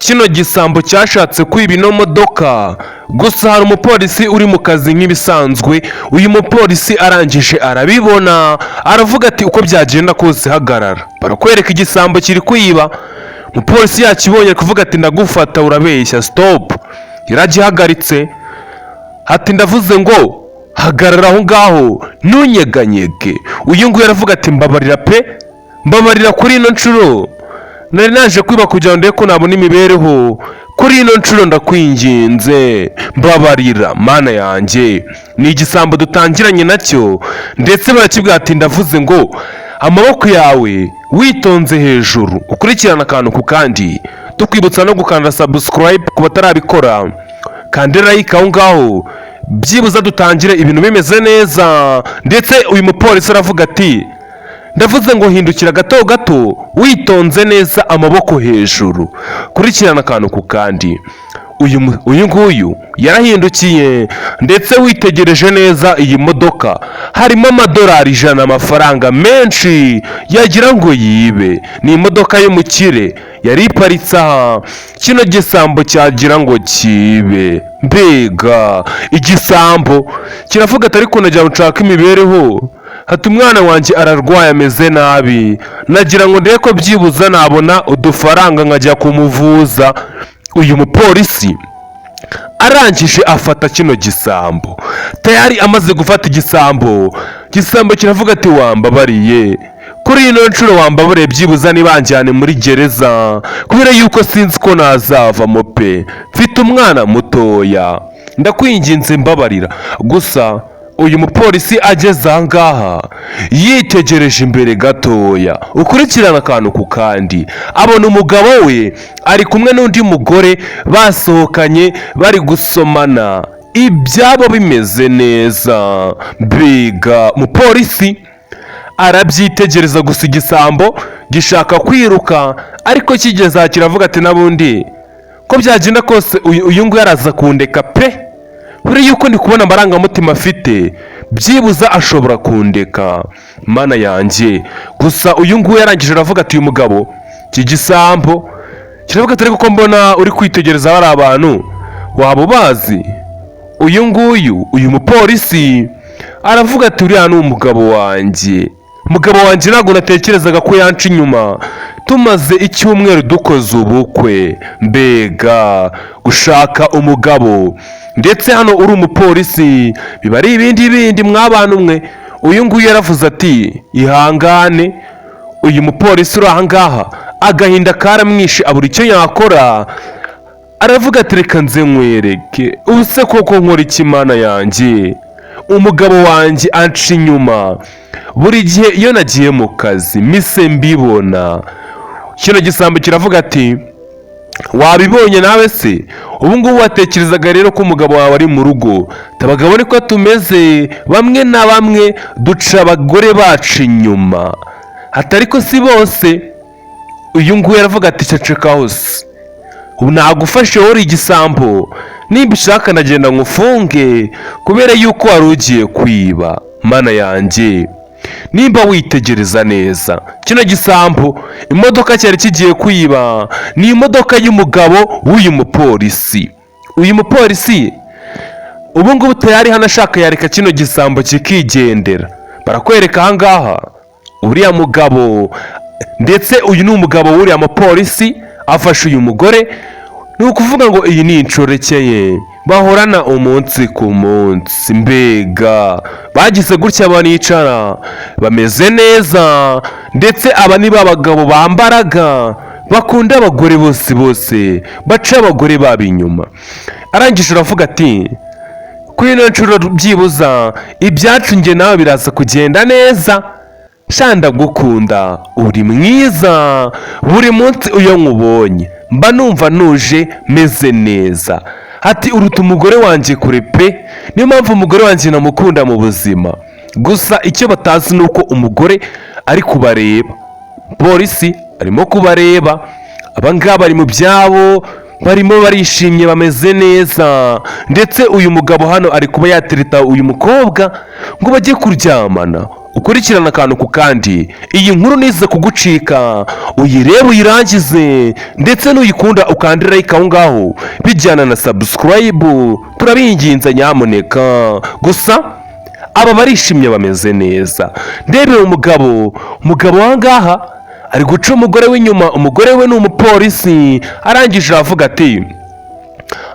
Kino gisambo cyashatse kwiba ino modoka, gusa hari umupolisi uri mu kazi nk'ibisanzwe. Uyu mupolisi arangije arabibona, aravuga ati: "Uko byagenda kose, hagarara." Barakwereka igisambo kiri kwiba. Umupolisi yakibonye, kuvuga ati: "Ndagufata, urabeshya, stop." Yaragihagaritse, ati: "Ndavuze ngo hagarara aho ngaho, ntunyeganyege." Uyu nguyu aravuga ati: "Mbabarira pe, mbabarira kuri ino nshuro. Nari naje kwiba kugira ngo ndebe ko nabona imibereho. Kuri ino nshuro ndakwinginze, mbabarira." Mana yanjye, ni igisambo dutangiranye nacyo, ndetse barakibwira ati: "Ndavuze ngo amaboko yawe witonze hejuru." Ukurikirana akantu ku kandi, tukwibutsa no gukanda subscribe ku batarabikora, kandi like aho ngaho, byibuze dutangire ibintu bimeze neza. Ndetse uyu mupolisi aravuga ati: "Ndavuze ngo hindukira gato gato, witonze neza, amaboko hejuru." Kurikirana akantu ku kandi. Uyu nguyu yarahindukiye, ndetse witegereje neza iyi modoka harimo amadolari 100, amafaranga menshi yagira ngo yibe. Ni imodoka y'umukire yari iparitse aha, kino gisambo cyagira ngo kibe. Mbega igisambo! Kiravuga ati: "Ariko nagira ngo nshake imibereho, hati umwana wanjye ararwaye, ameze nabi, nagira ngo ndebe ko byibuze nabona udufaranga nkajya kumuvuza." Uyu mupolisi arangije afata kino gisambo. Tayari amaze gufata igisambo, igisambo kiravuga ati: "Wambabariye kuri ino nshuro, wambabariye byibuze ntibanjyane muri gereza, kubera yuko sinzi ko nazavamo pe, mfite umwana mutoya, ndakwinginze mbabarira." Gusa uyu mupolisi ageze aha ngaha, yitegereje imbere gatoya, ukurikirana akantu ku kandi, abona umugabo we ari kumwe n'undi mugore basohokanye, bari gusomana, ibyabo bimeze neza. Mbega umupolisi! Arabyitegereza gusa, igisambo gishaka kwiruka, ariko kigeze aha kiravuga ati: "N'abundi ko byagenda kose, uyu nguyu araza kundeka pe. Buriya yuko ndi kubona amarangamutima afite, byibuze ashobora kundeka." Mana yanjye! Gusa uyu nguyu yarangije aravuga ati: "Uyu mugabo." Iki gisambo kiravuga ati: "Ariko ko mbona uri kwitegereza bari abantu, waba ubazi?" Uyu nguyu, uyu mupolisi aravuga ati: "Uriya ni umugabo wanjye. Umugabo wanjye ntabwo natekerezaga ko yanca inyuma tumaze icyumweru dukoze ubukwe." Mbega gushaka umugabo, ndetse hano uri umupolisi, biba ari ibindi bindi mwabana umwe. Uyu nguyu yaravuze ati: "Ihangane." Uyu mupolisi uri aha ngaha, agahinda karamwishe, abura icyo yakora. Aravuga ati: "Reka nze nkwereke. Ubu se koko nkora iki? Mana yanjye, umugabo wanjye anca inyuma buri gihe iyo nagiye mu kazi, mise mbibona." Kino gisambo kiravuga ati: "Wabibonye nawe se? Ubu ngubu watekerezaga rero ko umugabo wawe ari mu rugo. Abagabo niko tumeze, bamwe na bamwe duca abagore bacu inyuma." Hatari ko si bose. Uyu nguyu aravuga ati: "Ceceka hose, ubu nagufashe wowe uri igisambo. Nimba ushaka ndagenda nkufunge kubera yuko wari ugiye kwiba." Mana yanjye! Nimba witegereza neza kino gisambo, imodoka cyari kigiye kwiba ni imodoka y'umugabo w'uyu mupolisi. Uyu mupolisi ubu ngubu tayari hano ashaka yareka kino gisambo kikigendera. Barakwereka aha ngaha uriya mugabo, ndetse uyu ni umugabo w'uriya mupolisi, afashe uyu mugore. Ni ukuvuga ngo iyi ni inshoreke ye bahorana umunsi ku munsi. Mbega bagize gutya banicara bameze neza, ndetse aba ni ba bagabo bambaraga, bakunda abagore bose bose, baca abagore babo inyuma. Arangije aravuga ati: "Kuri ino nshuro byibuza ibyacu njye nawe biraza kugenda neza. Sha, ndagukunda, uri mwiza. Buri munsi iyo nkubonye mba numva nuje, meze neza." Ati: "Uruta umugore wanjye kure pe, niyo mpamvu umugore wanjye namukunda mu buzima." Gusa icyo batazi ni uko umugore ari kubareba, polisi arimo kubareba. Aba ngaba bari mu byabo. Barimo barishimye, bameze neza. Ndetse uyu mugabo hano ari kuba yatereta uyu mukobwa ngo bajye kuryamana. Ukurikirana akantu ku kandi, iyi nkuru nize kugucika, uyirebe uyirangize. Ndetse nuyikunda ukandira like aho ngaho, bijyana na subscribe, turabinginze nyamuneka. Gusa aba barishimye, bameze neza. Ndebe umugabo aha ngaha ari guca umugore w'inyuma. Umugore we ni umupolisi. Arangije aravuga ati: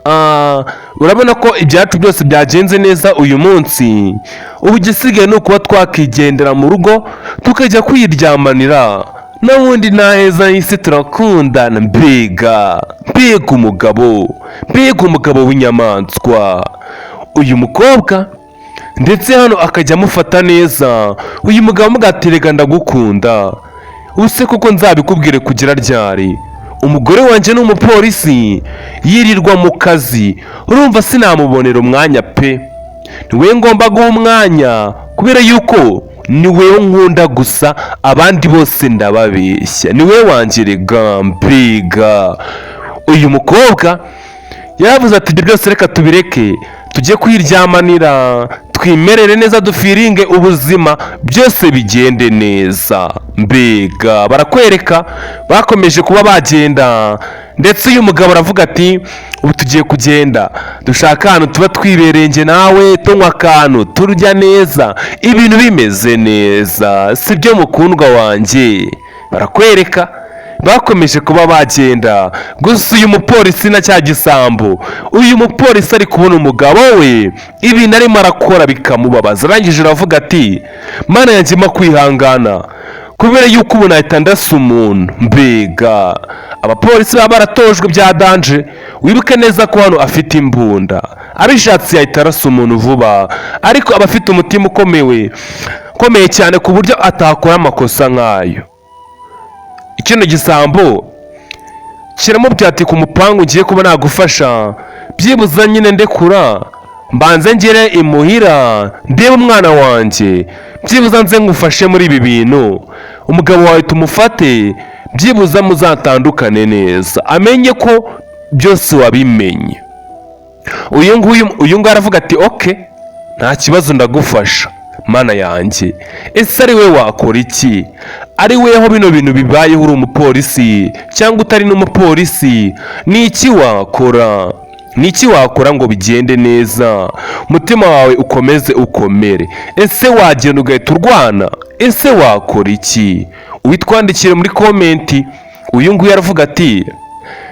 "Ah, urabona ko ibyacu byose byagenze neza uyu munsi. Ubu igisigaye ni ukuba twakigendera mu rugo tukajya kwiryamanira, n'ubundi naheza y'isi turakundana." Mbega, mbega umugabo, mbega umugabo w'inyamaswa! Uyu mukobwa ndetse hano akajya amufata neza. Uyu mugabo amugaterega: "Ndagukunda." Ubuse koko nzabikubwire kugira ryari? Umugore wanjye ni umupolisi, yirirwa mu kazi, urumva sinamubonera umwanya pe. Niwe ngomba guha umwanya kubera yuko ni wewe nkunda gusa, abandi bose ndababeshya, ni we wanjye rega. Mbega uyu mukobwa yaravuze ati: "Ibyo byose reka tubireke, tujye kwiryamanira, twimerere neza, dufeelinge ubuzima, byose bigende neza." Mbega barakwereka bakomeje kuba bagenda. Ndetse uyu mugabo aravuga ati: "Ubu tugiye kugenda dushaka ahantu tuba twibereye njye nawe, tunywa akantu, turya neza, ibintu bimeze neza, sibyo mukundwa wanjye?" Barakwereka bakomeje kuba bagenda. Gusa uyu mupolisi na cya gisambo, uyu mupolisi ari kubona umugabo we ibintu arimo arakora bikamubabaza. Arangije aravuga ati: "Mana yanjye, mpa kwihangana kubera yuko ubu nahita ndasa umuntu." Mbega abapolisi baba baratojwe bya danger! Wibuke neza ko hano afite imbunda, abishatse yahita arasa umuntu vuba, ariko aba afite umutima ukomewe ukomeye cyane ku buryo atakora amakosa nk'ayo. Kino gisambo kiramubwira ati: "Ku mupangu ngiye kuba nagufasha, byibuze nyine ndekura mbanze ngere imuhira ndebe umwana wanjye, byibuze nze ngufashe muri ibi bintu. Umugabo wawe tumufate, byibuze muzatandukane neza, amenye ko byose wabimenye." Uyu nguyu aravuga ati: "Okay, nta kibazo, ndagufasha." Mana yanjye, ese ari we wakora iki? Ari weho bino bintu bibayeho, uri umupolisi cyangwa utari n'umupolisi, ni iki wakora? Ni iki wakora ngo bigende neza, umutima wawe ukomeze ukomere? Ese wagenda ugahita urwana? Ese wakora iki? Witwandikire muri comment. Uyu nguyu aravuga ati: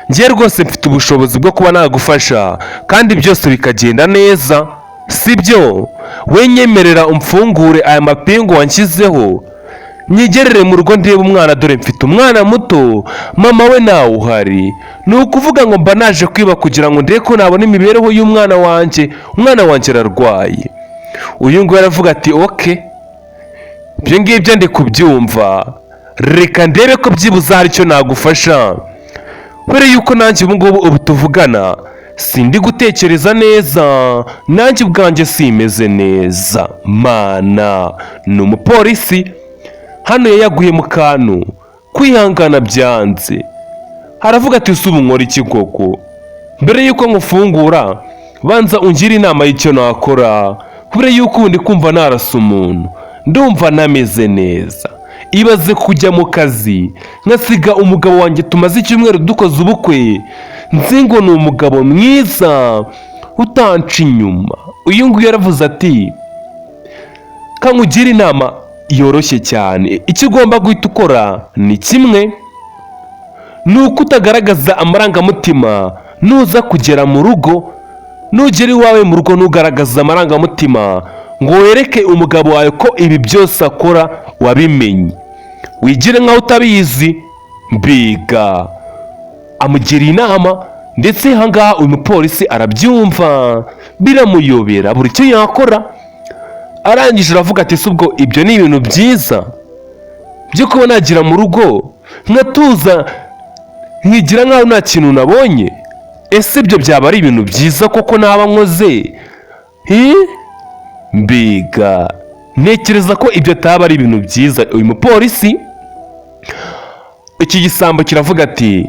"Njye rwose mfite ubushobozi bwo kuba nagufasha kandi byose bikagenda neza, sibyo? We nyemerera umfungure aya mapingu wanshyizeho, nyigerere mu rugo ndebe umwana. Dore mfite umwana muto, mama we ntawe uhari. Ni ukuvuga ngo mba naje kwiba kugira ngo ndebe ko nabona imibereho y'umwana wanjye. Umwana wanjye ararwaye." Uyu nguyu aravuga ati: "Okay, ibyo ngibyo ndi kubyumva, reka ndebe ko byibuze hari icyo nagufasha, kubera yuko nanjye ubu ngubu ubu tuvugana sindi gutekereza neza, nanjye ubwanjye simeze neza." Mana, ni umupolisi hano yayaguye mu kantu, kwihangana byanze. Haravuga ati: "Ese ubu nkora iki koko? Mbere y'uko nkufungura, banza ungire inama y'icyo nakora, kubera yuko ubu ndi kumva narasa umuntu, ndumva nameze neza. Ibaze kujya mu kazi nkasiga umugabo wanjye tumaze icyumweru dukoze ubukwe, nzi ngo ni umugabo mwiza utanca inyuma." Uyu nguyu yaravuze ati: "Kankugire inama yoroshye cyane. Icyo ugomba guhita ukora ni kimwe, ni uko utagaragaza amarangamutima nuza kugera mu rugo. Nugera iwawe mu rugo, ntugaragaze amarangamutima ngo wereke umugabo wawe ko ibi byose akora wabimenye, wigire nkaho utabizi." Mbega amugiriye inama! Ndetse ahangaha uyu mupolisi arabyumva, biramuyobera buri icyo yakora. Arangije aravuga ati: "Si ubwo ibyo ni ibintu byiza byo kuba nagira mu rugo nkatuza, nkigira nkaho nta kintu nabonye? Ese ibyo byaba ari ibintu byiza koko naba nkoze? Hi? Mbega ntekereza ko ibyo ataba ari ibintu byiza." Uyu mupolisi, iki gisambo kiravuga ati: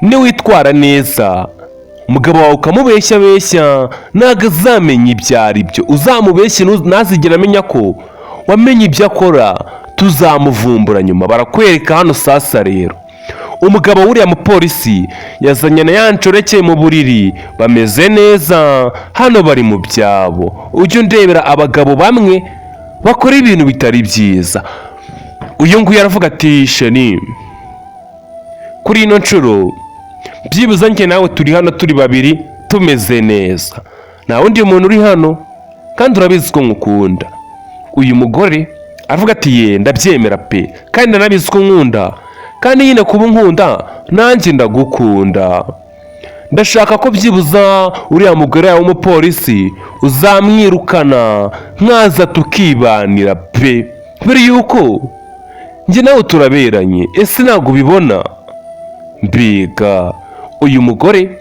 "Niba Niwitwara neza, umugabo wawe ukamubeshya beshya, ntabwo azamenya ibyo ari byo. Uzamubeshye, ntazigera amenya ko wamenye ibyo akora, tuzamuvumbura nyuma. Barakwereka hano sasa rero, umugabo w'uriya mupolisi yazanye na ya nshoreke mu buriri, bameze neza, hano bari mu byabo. Ujye undebera abagabo bamwe bakora ibintu bitari byiza. Uyu nguyu aravuga ati: "Chérie, kuri ino nshuro byibuze njye nawe turi hano turi babiri, tumeze neza, nta wundi muntu uri hano, kandi urabizi ko nkukunda." Uyu mugore aravuga ati: "Ye, ndabyemera pe, kandi ndanabizi ko nkunda, kandi nyine kuba unkunda nanjye ndagukunda. Ndashaka ko byibuza uriya mugore wawe w'umupolisi uzamwirukana, nkaza tukibanira pe, kubera yuko njye nawe turaberanye. Ese ntabwo ubibona?" Mbega uyu mugore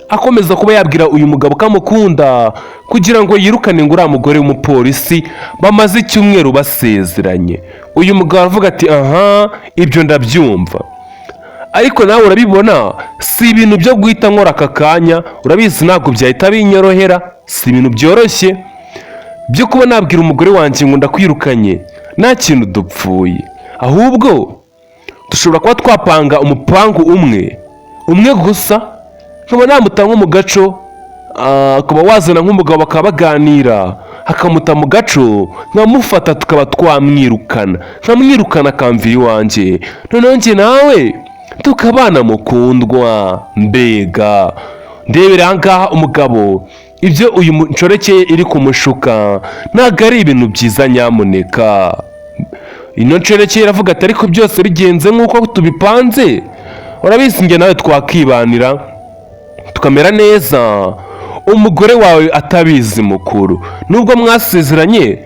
akomeza kuba yabwira uyu mugabo ko amukunda kugira ngo yirukane ngo uriya mugore w'umupolisi bamaze icyumweru basezeranye. Uyu mugabo aravuga ati: "Aha, ibyo ndabyumva, ariko nawe urabibona, si ibintu byo guhita nkora aka kanya. Urabizi, ntabwo byahita binyorohera, si ibintu byoroshye byo kuba nabwira umugore wanjye ngo ndakwirukanye nta kintu dupfuye. Ahubwo dushobora kuba twapanga umupangu umwe umwe gusa, nkaba namuta nko mu gaco, akaba wazana nk'umugabo bakaba baganira, akamuta mu gaco, nkamufata tukaba twamwirukana, nkamwirukana akamvira iwanjye, noneho njye nawe tukabana, mukundwa." Mbega ndebera aha ngaha umugabo, ibyo uyu nshoreke iri kumushuka ntabwo ari ibintu byiza nyamuneka. Ino nshoreke iravuga ati: "Ariko byose bigenze nk'uko tubipanze, urabizi njye nawe twakibanira tukamera neza, umugore wawe atabizi mukuru. Nubwo mwasezeranye,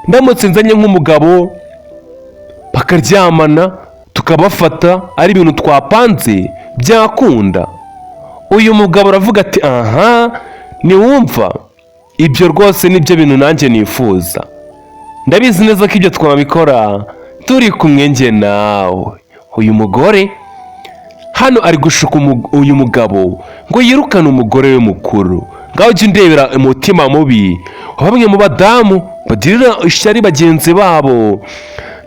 ndamutse nzanye nk'umugabo bakaryamana, tukabafata ari ibintu twapanze, byakunda." Uyu mugabo aravuga ati: "Aha ntiwumva, ibyo rwose nibyo bintu nanjye nifuza. Ndabizi neza ko ibyo twabikora turi kumwe njye nawe." Uyu mugore hano ari gushuka uyu mugabo ngo yirukane umugore we mukuru. Ngaho ujya undebera umutima mubi wa bamwe mu badamu bagirira ishyari bagenzi babo,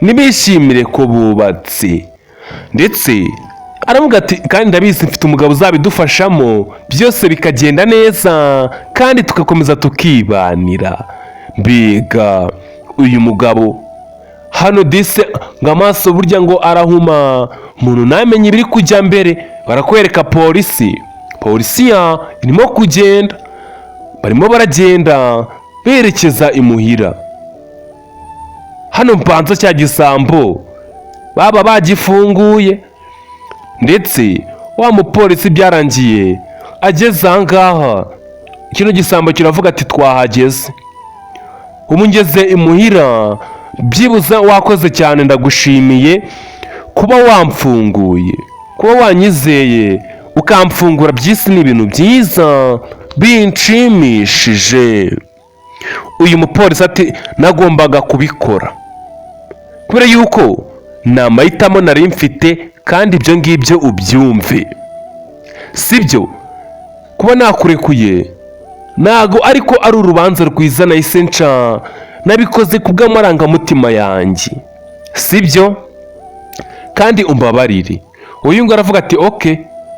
ntibishimire ko bubatse. Ndetse aravuga ati: "Kandi ndabizi, mfite umugabo uzabidufashamo, byose bikagenda neza kandi tugakomeza tukibanira." Mbega uyu mugabo hano dise ngo amaso burya ngo arahuma, umuntu ntamenye ibiri kujya mbere. Barakwereka polisi, polisi ya irimo kugenda, barimo baragenda berekeza imuhira. Hano mbanza cya gisambo baba bagifunguye, ndetse wa mupolisi byarangiye ageze aha ngaha, kino gisambo kiravuga ati: "Twahageze, ubu ngeze imuhira. Byibuze wakoze cyane, ndagushimiye kuba wamfunguye, kuba wanyizeye ukamfungura. By'isi ni ibintu byiza binshimishije." Uyu mupolisi ati: "Nagombaga kubikora kubera yuko ni amahitamo nari mfite, kandi ibyo ngibyo ubyumve, sibyo? Kuba nakurekuye ntago ariko ari urubanza rwiza nahise nca, nabikoze ku bw'amarangamutima yanjye, sibyo? Kandi umbabarire." Uyu nguyu aravuga ati: "Okay,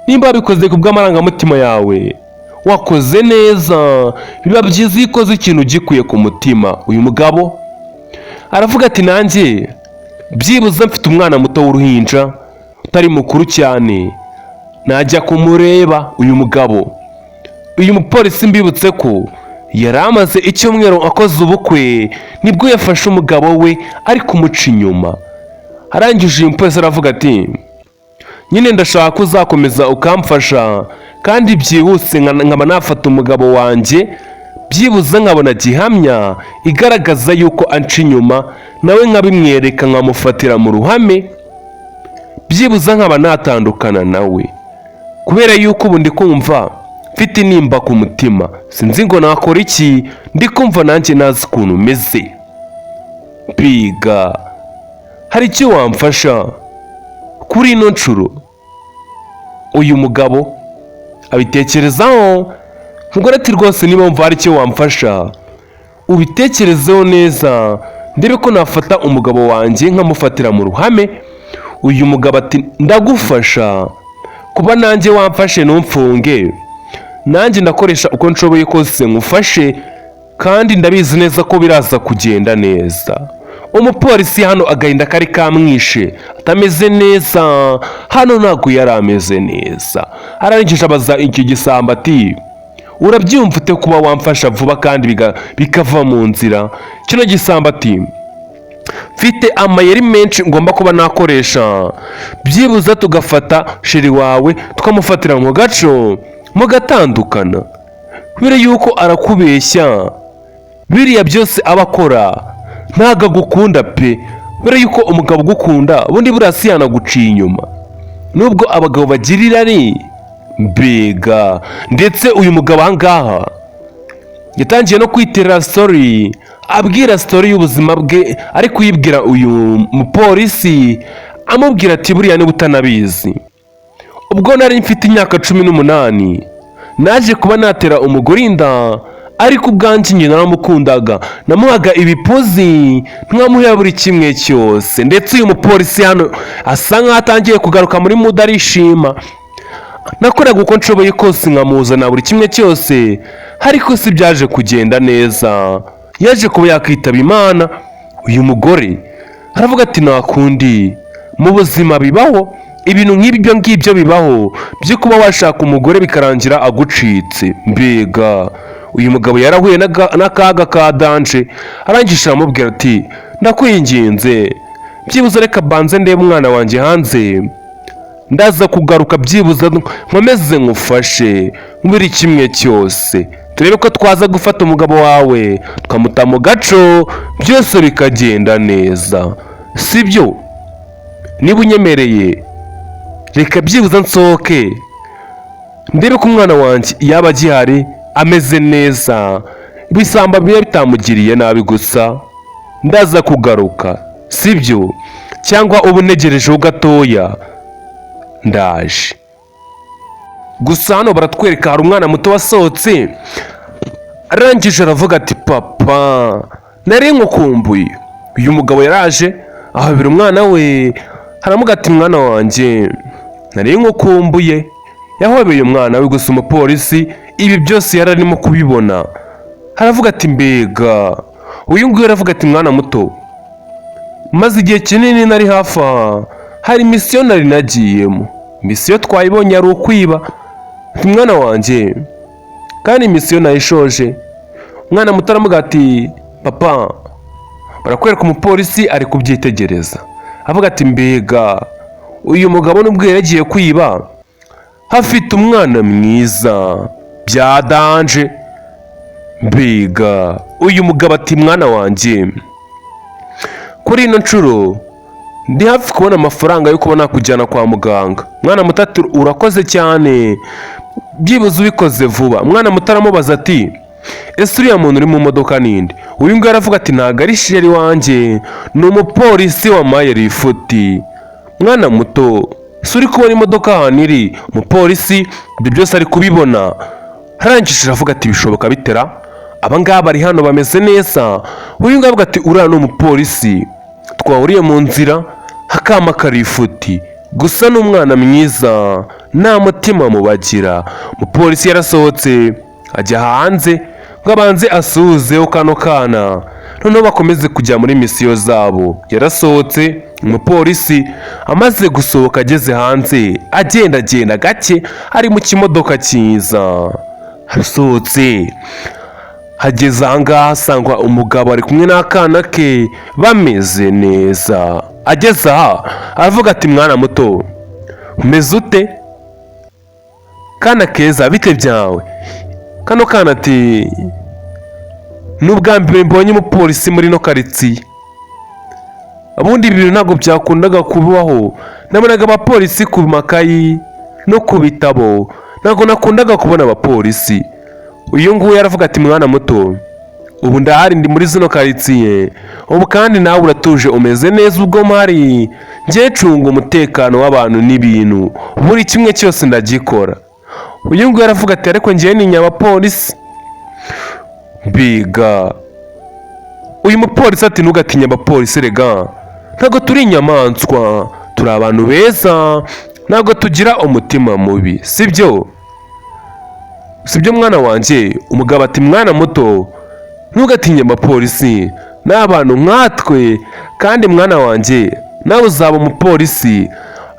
nimba wabikoze ku bw'amarangamutima yawe, wakoze neza. Biba byiza iyo ukoze ikintu gikuye ku mutima." Uyu mugabo aravuga ati: "Nanjye byibuze mfite umwana muto w'uruhinja utari mukuru cyane, najya kumureba." Uyu mugabo, uyu mupolisi, mbibutse ko yari amaze icyumweru akoze ubukwe, nibwo yafashe umugabo we ari kumuca inyuma. Arangije uyu mupolisi aravuga ati: "Nyine ndashaka ko uzakomeza ukamfasha kandi byihuse, nkaba nafata umugabo wanjye, byibuze nkabona gihamya igaragaza yuko anca inyuma, nawe nkabimwereka, nkamufatira mu ruhame, byibuze nkaba natandukana nawe, kubera yuko ubu ndi kumva mfite intimba ku mutima, sinzi ngo nakora iki, ndi kumva nanjye nazi ukuntu meze. Biga hari icyo wamfasha kuri ino nshuro?" Uyu mugabo abitekerezaho. Umugore ati: "Rwose niba wumva hari icyo wamfasha, ubitekerezeho neza, ndebe ko nafata umugabo wanjye nkamufatira mu ruhame." Uyu mugabo ati: "Ndagufasha, kuba nanjye wamfashe ntumfunge, nanjye ndakoresha uko nshoboye kose nkufashe, kandi ndabizi neza ko biraza kugenda neza." Umupolisi hano agahinda kari kamwishe, atameze neza. Hano ntabwo yari ameze neza. Arangije abaza iki gisambo ati: "Urabyumva ute kuba wamfasha vuba kandi bikava mu nzira?" Kino gisambo ati: "Mfite amayeri menshi ngomba kuba nakoresha, byibuze tugafata chéri wawe, tukamufatira mu gaco, mugatandukana, kubera yuko arakubeshya. Biriya byose aba akora, ntabwo agukunda pe, kubera yuko umugabo ugukunda ubundi buriya si yanaguciye inyuma, nubwo abagabo bagira irari." Mbega! Ndetse uyu mugabo aha ngaha yatangiye no kwiterera story, abwira story y'ubuzima bwe, ari kuyibwira uyu mupolisi, amubwira ati: "Buriya niba utanabizi, ubwo nari mfite imyaka 18 naje kuba natera umugore inda, ariko ubwanjye njye naramukundaga, namuhaga ibipuzi, nkamuha buri kimwe cyose." Ndetse uyu mupolisi hano asa nkaho atangiye kugaruka muri mood, arishima. "Nakoraga uko nshoboye kose nkamuzana buri kimwe cyose, ariko si byaje kugenda neza, yaje kuba yakwitaba Imana." Uyu mugore aravuga ati: "Nta kundi, mu buzima bibaho, ibintu nk'ibyo ngibyo bibaho, byo kuba washaka umugore bikarangira agucitse." Mbega! Uyu mugabo yarahuye n'akaga ka danger. Arangije aramubwira ati: "Ndakwinginze, byibuze reka banze ndebe umwana wanjye hanze, ndaza kugaruka, byibuze nkomeze nkufashe buri kimwe cyose, turebe ko twaza gufata umugabo wawe tukamuta mu gaco, byose bikagenda neza, sibyo? Niba unyemereye, reka byibuze nsohoke ndebe ko umwana wanjye yaba agihari, ameze neza, ibisambo biba bitamugiriye nabi. Gusa ndaza kugaruka, sibyo? Cyangwa ubu ntegerejeho gatoya, ndaje." Gusa hano baratwereka hari umwana muto wasohotse, arangije aravuga ati: "Papa, nari nkukumbuye." Uyu mugabo yaraje ahabera umwana we, aramuga ati: "Mwana wanjye, nari nkukumbuye." Yahobeye umwana we. Gusa umupolisi ibi byose yari arimo kubibona, aravuga ati: "Mbega!" Uyu nguyu aravuga ati: "Mwana muto, maze igihe kinini nari hafi aha, hari mission nari nagiyemo. Mission twayibonye, ari ukwiba. Ati: 'Mwana wanjye, kandi mission nayishoje.'" Umwana muto aramuga ati: "Papa." Barakwereka umupolisi ari kubyitegereza, avuga ati: "Mbega! Uyu mugabo nubwo yari yagiye kwiba, afite umwana mwiza bya danger." Mbega! Uyu mugabo ati: "Mwana wanjye, kuri ino nshuro ndi hafi kubona amafaranga yo kuba nakujyana kwa muganga." Mwana muto ati: "Urakoze cyane, byibuze ubikoze vuba." Mwana muto aramubaza ati: "Ese uriya muntu uri mu modoka ninde?" Uyu nguyu aravuga ati: "Ntabwo ari chéri wanjye, ni umupolisi wampaye lift." "Mwana muto, si uri kubona imodoka ahantu iri?" Umupolisi ibyo byose ari kubibona. Arangije aravuga ati: "Bishoboka bitera aba ngaba bari hano bameze neza?" Uyu nguyu avuga ati: "Uriya ni umupolisi twahuriye mu nzira, akama karifuti, gusa ni umwana mwiza, nta mutima mubagira." Umupolisi yarasohotse ajya hanze ngo abanze asuhuzeho kano kana, noneho bakomeze kujya muri mission zabo. Yarasohotse. Umupolisi amaze gusohoka, ageze hanze, agendagenda gake, ari mu kimodoka cyiza. Arasohotse, hageze ahangaha asanga umugabo ari kumwe n'akana ke, bameze neza. Ageze aha aravuga ati: "Mwana muto, umeze ute? Kana keza, bite byawe?" Kano kana ati: "Ni ubwa mbere mbonye umupolisi muri ino karitsiye. Ubundi ibi bintu ntabwo byakundaga kubaho. Nabonaga abapolisi ku makayi no ku bitabo, ntabwo nakundaga kubona abapolisi." Uyu nguyu aravuga ati: "Mwana muto, Ubu ndahari, ndi muri zino karitsiye ubu, kandi nawe uratuje, umeze neza. Ubwo mpari njye ncunga umutekano w'abantu n'ibintu, buri kimwe cyose ndagikora. Uyu nguyu aravuga ati: "Ariko njyewe ni abapolisi." Biga uyu mupolisi ati: "Ntugatinye abapolisi rega, ntabwo turi inyamaswa, turi abantu beza, ntabwo tugira umutima mubi, sibyo? Sibyo, mwana wanjye?" Umugabo ati: "Mwana muto, ntugatinye abapolisi, ni abantu nkatwe. Kandi mwana wanjye, nawe uzaba umupolisi.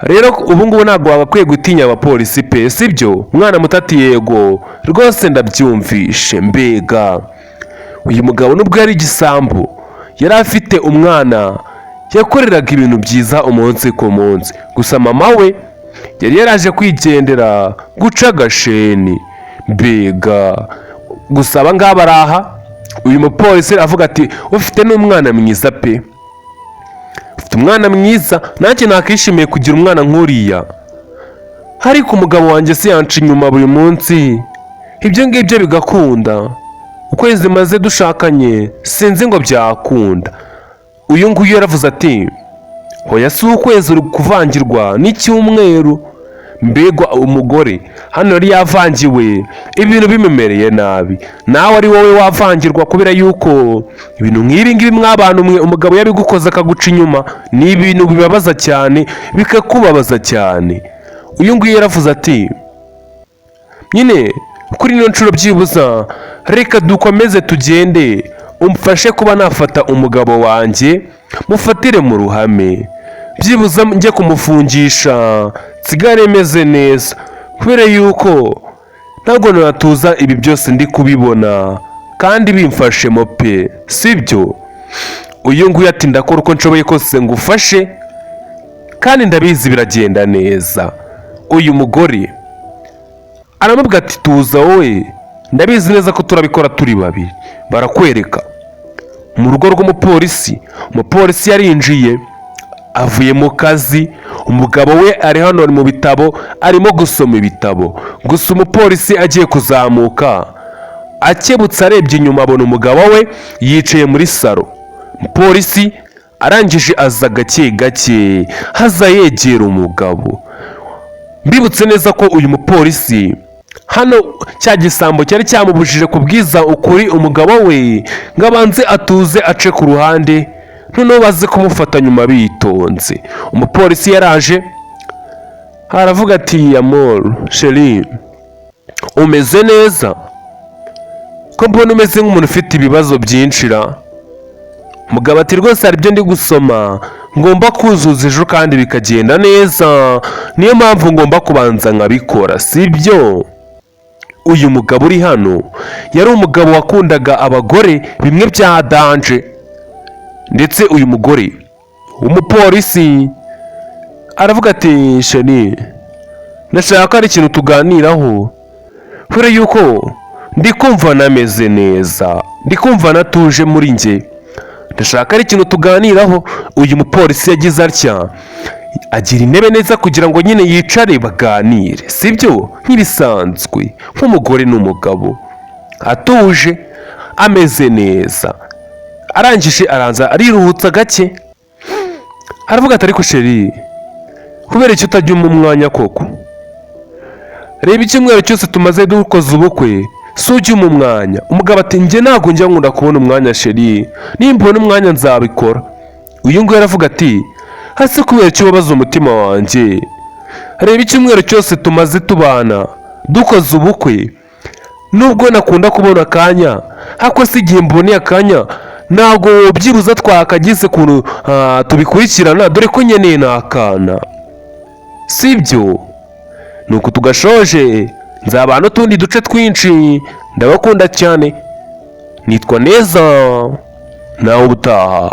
Rero ubu ngubu ntabwo wagakwiye gutinya abapolisi pe, sibyo?" Mwana muto ati: "Yego rwose, ndabyumvishe." Mbega uyu mugabo, nubwo yari igisambo, yari afite umwana yakoreraga ibintu byiza umunsi ku munsi. Gusa mama we yari yaraje kwigendera guca agasheni. Mbega gusa aba ngaba ari aha, uyu mupolisi avuga ati: "Ufite n'umwana mwiza pe, ufite umwana mwiza, nanjye nakishimiye kugira umwana nk'uriya. Ariko umugabo wanjye si yanca inyuma buri munsi, ibyo ngibyo bigakunda? Ukwezi maze dushakanye, sinzi ngo byakunda." Uyu nguyu yaravuze ati: "Hoya, si ukwezi, uri kuvangirwa n'icyumweru." Mbega umugore hano yari yavangiwe, ibintu bimumereye nabi. Nawe ari wowe wavangirwa, kubera yuko ibintu nk'ibi ngibi mw'abantu mwe, umugabo yabigukoze akaguca inyuma, ni ibintu bibabaza cyane, bikakubabaza cyane. Uyu nguyu yaravuze ati: "Nyine kuri ino nshuro byibuza reka dukomeze tugende, umfashe kuba nafata umugabo wanjye, mufatire mu ruhame, byibuze njye kumufungisha, nsigare meze neza, kubera yuko ntabwo natuza ibi byose ndi kubibona kandi bimfashemo pe, sibyo?" Uyu nguyu ati: "Ndakora uko nshoboye kose ngufashe, kandi ndabizi biragenda neza." Uyu mugore aramubwira ati: "Tuza wowe, ndabizi neza ko turabikora turi babiri." Barakwereka mu rugo rw'umupolisi. Umupolisi yarinjiye avuye mu kazi, umugabo we ari hano mu bitabo, arimo gusoma ibitabo. Gusa umupolisi agiye kuzamuka, akebutse arebye inyuma, abona umugabo we yicaye muri salo. Umupolisi arangije aza gake gake, haza yegera umugabo. Mbibutse neza ko uyu mupolisi hano, cya gisambo cyari cyamubujije kubwiza ukuri umugabo we, ngo abanze atuze, ace ku ruhande, noneho baze kumufata nyuma bitonze. Umupolisi yaraje aravuga ati: "Amor, chéri, umeze neza? Ko mbona umeze nk'umuntu ufite ibibazo byinshi ra?" Mugabo ati: "Rwose hari ibyo ndi gusoma ngomba kuzuza ejo kandi bikagenda neza, niyo mpamvu ngomba kubanza nkabikora, sibyo?" Uyu mugabo uri hano yari umugabo wakundaga abagore bimwe bya danger. Ndetse uyu mugore w'umupolisi aravuga ati: "Chéri, ndashaka ko hari ikintu tuganiraho, kubera yuko ndi kumva nameze neza, ndi kumva natuje muri njye, ndashaka ari ikintu tuganiraho." Uyu mupolisi yagize atya agira intebe neza kugira ngo nyine yicare baganire, sibyo? Nk'ibisanzwe, nk'umugore n'umugabo, atuje, ameze neza. Arangije aranza ariruhutsa gake, aravuga ati: "Ariko chéri, kubera icyo utajya umpa umwanya koko? Reba icyumweru cyose tumaze dukoze ubukwe, si ujya umpa umwanya." Umugabo ati: "Njye ntabwo njya nkunda kubona umwanya, chéri, nimbona umwanya nzabikora." Uyu nguyu aravuga ati: "Hasi, kubera icyo ubabaza umutima wanjye? Reba icyumweru cyose tumaze tubana, dukoze ubukwe. Nubwo nakunda kubona akanya, ariko si igihe mboneye akanya ntabwo byibuze twakagize ukuntu tubikurikirana? Dore ko nkeneye n'akana, sibyo?" Nuko tugashoje, nzabana n'utundi duce twinshi. Ndabakunda cyane, nitwa Neza, nawe ubutaha.